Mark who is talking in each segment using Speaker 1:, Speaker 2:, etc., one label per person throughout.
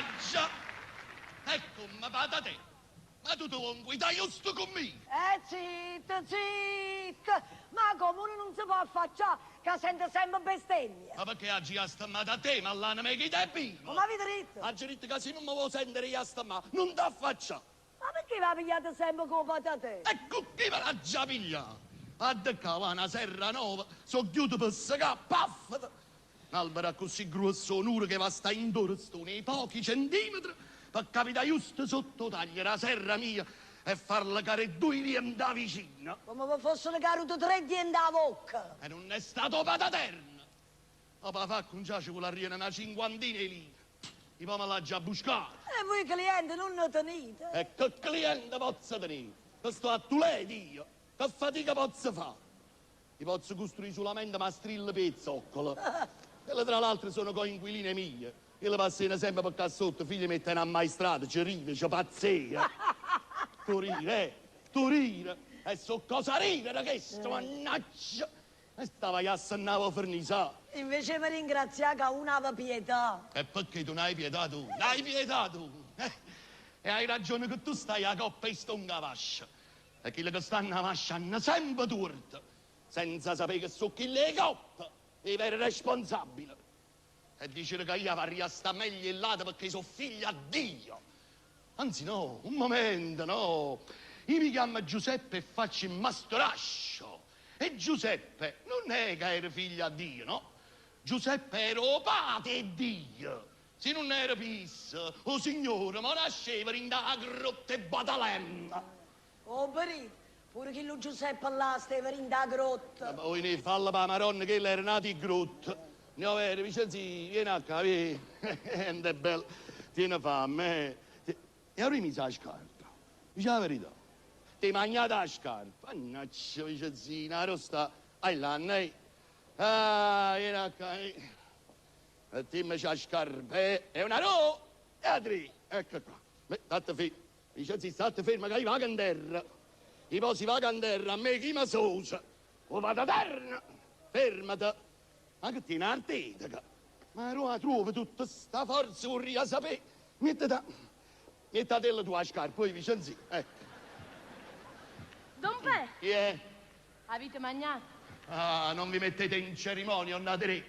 Speaker 1: Mannaggia! E come patatè? Ma tu ti vuoi inquietare giusto con me?
Speaker 2: Eh zitto, zitto! Ma come uno non si può affacciare che sente sempre bestemmie?
Speaker 1: Ma perché oggi ha stammato a te, ma l'anima che te prima?
Speaker 2: Come avete detto?
Speaker 1: Ha detto che se non mi vuoi sentire io stammare, non ti affaccia.
Speaker 2: Ma perché va pigliate sempre con patatè?
Speaker 1: E con chi me l'ha già pigliata? A una serra nuova, sono chiuso per segare, paffata! Un albero così grosso, nuro che va a stare in dorso nei pochi centimetri, per capitare giusto sotto taglio la serra mia e farla cadere due denti da vicino.
Speaker 2: Come se fossero caduti tre denti alla bocca.
Speaker 1: E non è stato pataterno. Ma per far con già ci vuole una cinquantina di lire. E poi me l'ha già buscata.
Speaker 2: E voi clienti non ne tenete?
Speaker 1: E che cliente posso tenere? Che sto a Tuledo io. Che fatica posso fare? Mi posso costruire solamente ma strilla per zoccolo. E tra l'altro sono coinquiline mie. Io le passano sempre per qua sotto, figli mettono a maestrata, ci ride, ci pazzia. Tu ride, eh? Tu ride. E so cosa ridere questo, mannaggia. E stava a sennavo fornisa.
Speaker 2: Invece mi ringraziare che uno aveva pietà.
Speaker 1: E perché tu non hai pietà tu? Non hai pietà tu? Eh? E hai ragione che tu stai a coppa e stonga vascia. E quelli che stanno a vascia hanno sempre torto, senza sapere che sono chi le coppa, i veri responsabili. E dice che io avrei sta meglio là perché sono figlio a Dio. Anzi no, un momento, no. Io mi chiamo Giuseppe e faccio il mastrascio. E Giuseppe non è che era figlio a Dio, no? Giuseppe era o padre di Dio. Se non era pissa, o signore, ma nasceva in da grotta e Batalem.
Speaker 2: Oh, perito, pure che lo Giuseppe là stava in da grotta.
Speaker 1: Ma poi ne falla per la maronna che era nato in grotta. Ne ho vero, Vicenzi, vieni a qua, vieni. È bello, tieni fame, eh. E ora mi sa la scarpa. Dice la verità. Ti mangiata la scarpa. Mannaggia, Vicenzina, ora sta. Ai là, eh. Ah, vieni a qua, eh. E ti mi c'ha la scarpa, eh. È una ro, e a tre. Ecco qua. Beh, state fermo. Vicenzi, state ferma che io vado in terra. I poi si va in terra, a me chi mi sosa? O vado a terra. Fermati. Ma che ti artetica? Ma ora trovi tutta sta forza, vorrei sapere. Mettete, mettete la tua scarpa, poi Vicenzi. Ecco.
Speaker 3: Don Pe,
Speaker 1: Chi è?
Speaker 3: avete mangiato?
Speaker 1: Ah, non vi mettete in cerimonia, andate.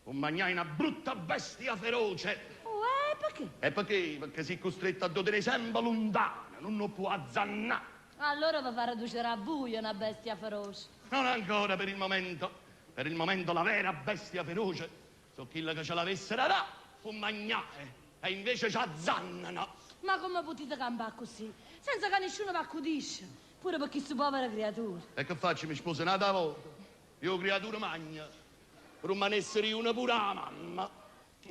Speaker 1: Un mangiai una brutta bestia feroce.
Speaker 3: Uè, perché?
Speaker 1: E perché? Perché si è costretto a dodere sempre lontano, non lo può azzannare.
Speaker 3: Allora vi farà riducere a voi una bestia feroce.
Speaker 1: Non ancora per il momento. Per il momento la vera bestia feroce, so chi che ce l'avesse da, fu mangiare. E invece ci azzannano.
Speaker 3: Ma come potete campare così? Senza che nessuno vi accudisce. Pure per chi povera creatura.
Speaker 1: E che faccio? Mi sposo un'altra volta. Io creatura magna. Rimanessero una pure la mamma.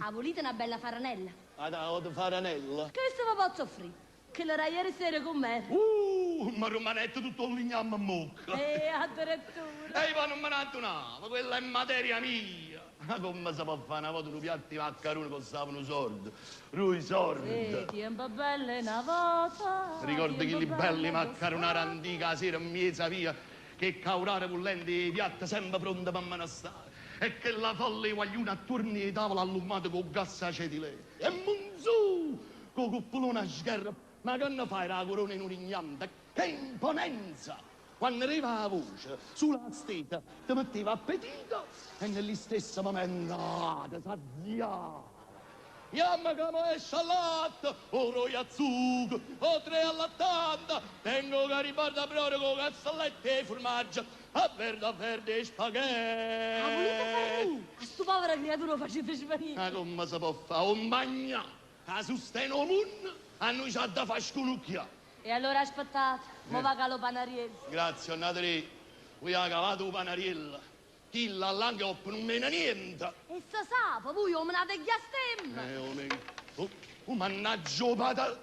Speaker 3: Ah, volete una bella faranella?
Speaker 1: Ah, da faranella.
Speaker 3: Che vi posso offrire? Che l'era ieri sera con me.
Speaker 1: Mi rimanetto tutto il legname in bocca.
Speaker 3: E addirittura.
Speaker 1: E io non me ne addonavo, quella è materia mia. Ma come si può fare una volta un piatto di maccheroni costavano soldi? Due soldi.
Speaker 3: E tempo belle una volta.
Speaker 1: Ricordo
Speaker 3: tempo
Speaker 1: quelli belli
Speaker 3: belle
Speaker 1: maccaronari antica sera in mezza via che caurare bollente i piatti sempre pronti per menestare. E che la folla guagliuna attorno alla tavola allumata con gas acetile. E monzù, con cuppolone a sgherra. Ma che ne fai la corona in un ignante? Che imponenza! Quando arriva la voce sulla steta ti metteva appetito e negli stesso momento ah, ti saziava. Yamma come esce al latte, o roiazzugo, o tre all'attanta, tengo che riporta proprio con castellette e formaggio, a verde a verde e spaghetti.
Speaker 3: Ah, volete fare tu? A sto povera creatura facete svenire.
Speaker 1: Ma come si può fare? Un magna, che sostiene un mondo, a noi c'ha da fare sconucchia.
Speaker 3: E allora aspettate, mo va calò panariello.
Speaker 1: Grazie, Natale. Voi ha cavato un panariello. Chi l'all'anche non mena niente.
Speaker 3: E se sa, voi o menate gli stemma.
Speaker 1: Oh, oh, oh, mannaggia, padre.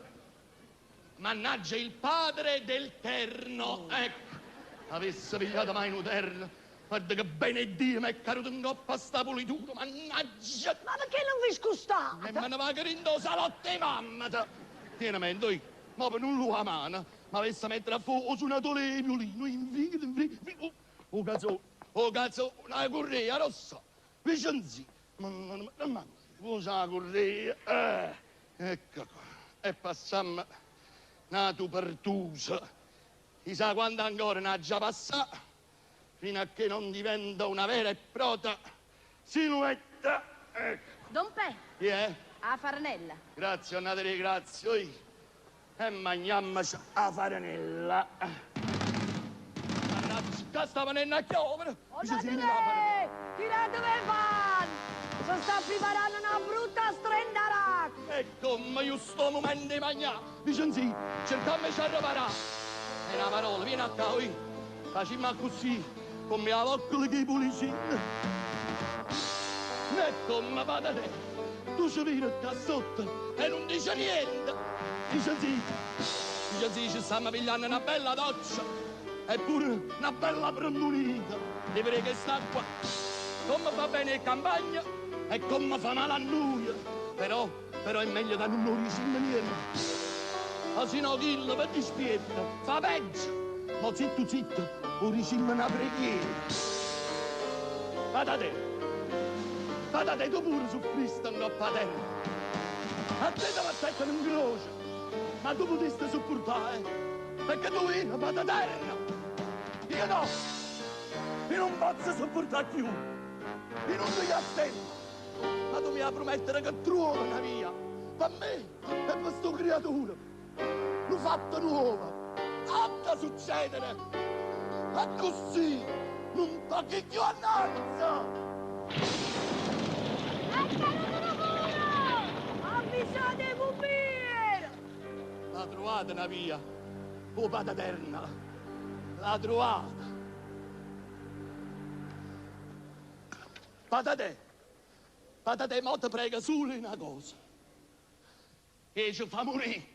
Speaker 1: Mannaggia il padre del terno. Ecco, avesse pigliato mai un terno. Guarda che bene Dio mi è caduto in coppa sta pulitura, mannaggia.
Speaker 2: Ma perché non vi scustate?
Speaker 1: E me ne va che rindo salotto e mamma. Tieni mente, io, ma per non lo a mano, ma avesse mettere a fuoco su una tole violino, in figo, in figo. Oh, oh, cazzo, oh, cazzo, una correa rossa, Vicenzi. Ma, ma, ma, ma, cosa correa? Eh. Ecco qua. E passammo n'atu pertuso. Chissà quanto ancora n'aggia passà fino a che non diventa una vera e propria silhouette. Ecco.
Speaker 3: Don Pè,
Speaker 1: Chi è?
Speaker 3: 'a farinella.
Speaker 1: Grazie, Natale, grazie. Oi. E mangiammoci 'a farinella. Mannaggia, qua sta venendo a chiovere. Dice, sì, la farinella.
Speaker 2: Tiratevi 'e panni! Si sta preparando una brutta strendaracqua!
Speaker 1: E come io sto momento di mangiare, Vicenzi, cercammi di riparare. È una parola, vieni a qua, oi. Facciamo così, come la bocca che pulisci. E come vada te, tu ci vieni qua sotto e non dici niente. Vicenzi, Vicenzi, ci stiamo pigliando una bella doccia e pure una bella prendulita. Ti prego che sta qua. Come va bene in campagna e come fa male a noi. Però, però è meglio da non riuscire niente. Ma se no Chillo per dispietto fa peggio. Ma zitto zitto, o riuscimmo una preghiera. Vada te. Vada te, tu pure soffriste in coppa terra. A te ti mettete in croce. Ma tu potesti sopportare, perché tu eri vada terra. Io no. Io non posso sopportare più. Io non ti attendo. Ma tu mi hai promettere che trovi una via. Per me e per sto creatura. L'ho fatto nuovo. Ha da succedere. Ma così non tocchi più a nozza.
Speaker 2: È caduto il muro! Avvisate i pompieri!
Speaker 1: L'ha trovata una via. O pataterna. L'ha trovata. Patate. Patate, mo te prega solo una cosa. Che ci fa morire.